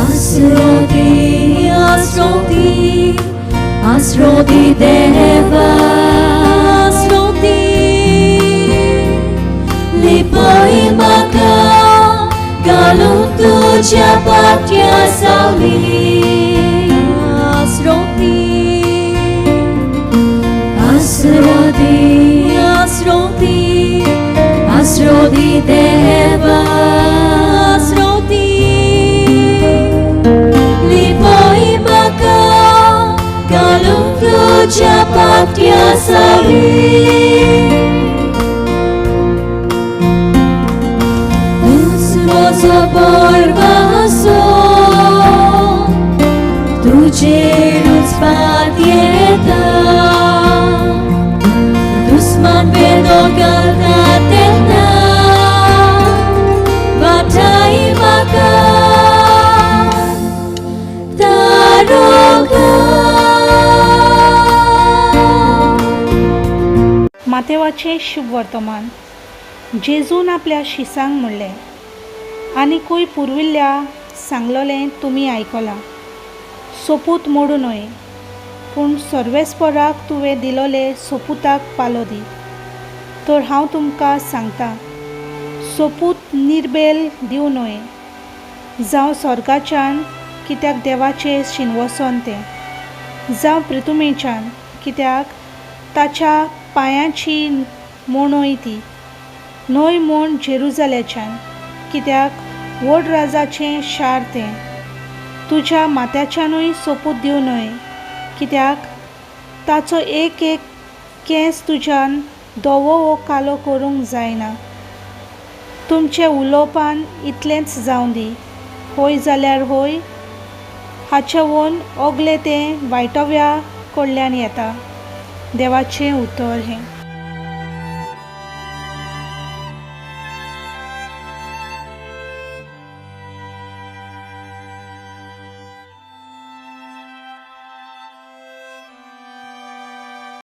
आसरो दी, आसरो दी, आसरो दी देवा, आसरो दी. लिपय म्हाका घालून तुज्या पाट्या सावली, आसरो दी. आसरो दी, आसरो दी, आसरो दी देवा, आसरो दी. लिपय म्हाका घालून तुज्या पाट्या सावली. तूंच म्हजो भरवंसो, तुजेरूच पातयेता. दुस्मान वेदो घालता तेन्ना वाटाय म्हाका तारोका. मातेवाचें शुभ वर्तमान. जेजून आपल्या शिसांक म्हणलें, आनिकूय पुर्विल्ल्या सांगलोलें तुमी आयकलां, सोपूत मोडू न्हय, पूण सर्वेस्पराक तुवें दिलोले सोपुताक पालो दी. तर हांव तुमकां सांगता, सोपूत निर्बेल दिवं न्हय, जावं स्वर्गाच्यान, कित्याक देवाचें शिनवसन तें, जावं प्रितुमेच्यान, कित्याक ताच्या पांयांची मोणय ती, न्हय म्हूण जेरुजाल्याच्यान, कित्याक व्हड राजाचें शार तें. तुज्या माथ्याच्यानूय सोपूत दिवं न्हय, कित्याक ताचो एक एक केंस तुज्यान धवो वो कालो करूंक जायना. तुमचें उलोवपान इतलेंच जावं दी, हय जाल्यार हय, हाचे वोन ओगलें तें वायटव्या कडल्यान येता. देवाचें उतर हें.